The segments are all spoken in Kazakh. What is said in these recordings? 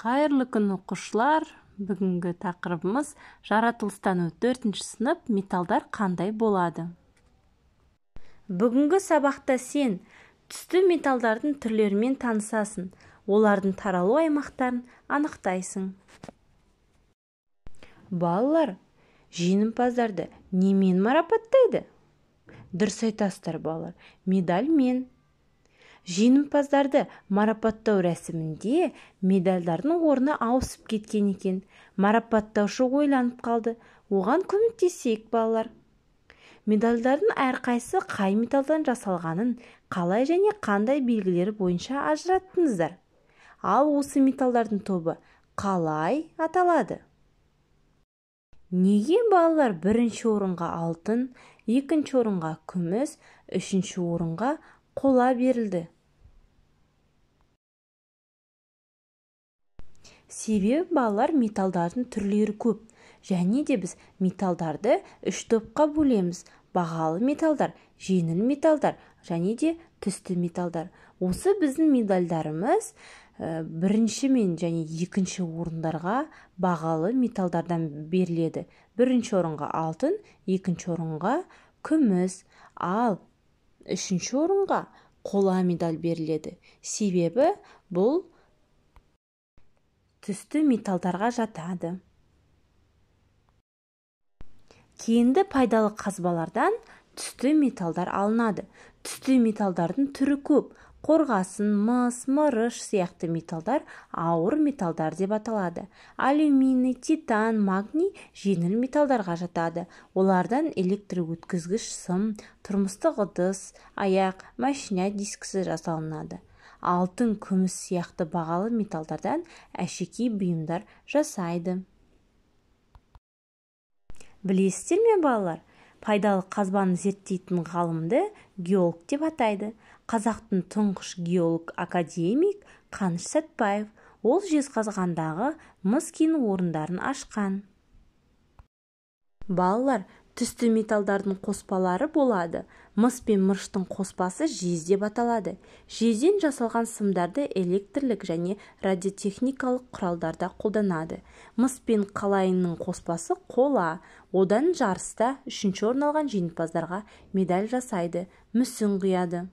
Қайырлы күн, оқушылар! Бүгінгі тақырыбымыз жаратылыстану 4-ші сынып, металдар қандай болады? Бүгінгі сабақта сен түсті металдардың түрлерімен танысасың, олардың таралу аймақтарын анықтайсың. Балалар, жеңімпаздарды немен марапаттайды? Дұрыс айтасыздар, балалар, медальмен. Жеңімпаздарды марапаттау рәсімінде медальдардың орны ауысып кеткен екен. Марапаттаушы ойланып қалды. Оған көмектесейік, балалар. Медальдардың әрқайсысы қай металдан жасалғанын, қалай және қандай белгілері бойынша ажыраттыңыздар. Ал осы металдардың тобы қалай аталады? Неге, балалар, бірінші орынға алтын, екінші орынға күміс, үшінші орынға қола берілді? Себебі, балалар, металдардың түрлері көп. Және де біз металдарды үш топқа бөлеміз. Бағалы металдар, жеңіл металдар және де түсті металдар. Осы біздің медальдарымыз бірінші мен және екінші орындарға бағалы металдардан беріледі. Бірінші орынға алтын, екінші орынға күміс, ал үшінші орынға қола медаль беріледі. Себебі бұл түсті металдарға жатады. Кенді пайдалы қазбалардан түсті металдар алынады. Түсті металдардың түрі көп. Қорғасын, мыс, мырыш сияқты металдар ауыр металдар деп аталады. Алюминий, титан, магний жеңіл металдарға жатады. Олардан электр өткізгіш сым, тұрмыстық ыдыс, аяқ, машина дискісі жасалынады. Алтын, күміс сияқты бағалы металдардан әшекей бұйымдар жасайды. Білесіздер ме, балалар, пайдалы қазбаны зерттейтін ғалымды геолог деп атайды. Қазақтың тұңғыш геолог академик Қаныш Сәтбаев. Ол Жезқазғандағы мыс кен орындарын ашқан. Балалар, түсті металдардың қоспалары болады. Мыс пен мырыштың қоспасы жез деп аталады. Жезден жасалған сымдарды электрлік және радиотехникалық құралдарда қолданады. Мыс пен қалайының қоспасы қола. Одан жарыста үшінші орын алған жеңімпаздарға медаль жасайды, мүсін құяды.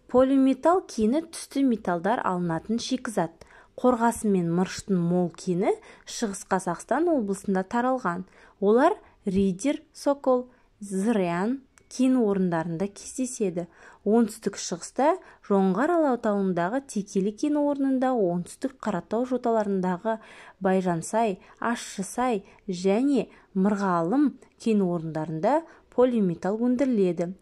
Полиметалл кені түсті металдар алынатын шикізат. Қорғасын мен мырыштың мол кені Шығыс Қазақстан облысында таралған. Олар Риддер, Сокол, Зырян кен орындарында кездеседі. Оңтүстік шығыста Жоңғар алатауындағы Текелі кен орнында, оңтүстік Қаратау жоталарындағы Байжансай, Ащысай және Мырғалым кен орындарында полиметалл өндіріледі.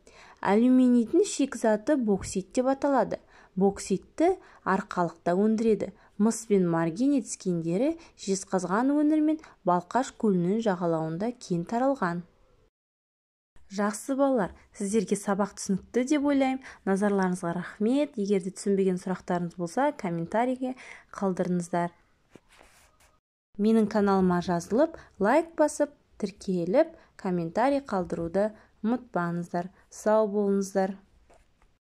Алюминийдің шикізаты боксит деп аталады. Бокситті Арқалықта өндіреді. Мыс пен марганец кендері Жезқазған өңірі мен Балқаш көлінің жағалауында кең таралған. Жақсы, балалар, сіздерге сабақ түсінікті деп ойлаймын. Назарларыңызға рахмет. Егер де түсінбеген сұрақтарыңыз болса, комментарийге қалдырыңыздар. Менің каналыма жазылып, лайк басып, тіркеліп, комментарий қалдыруды ұмытпаңыздар. Сау болыңыздар.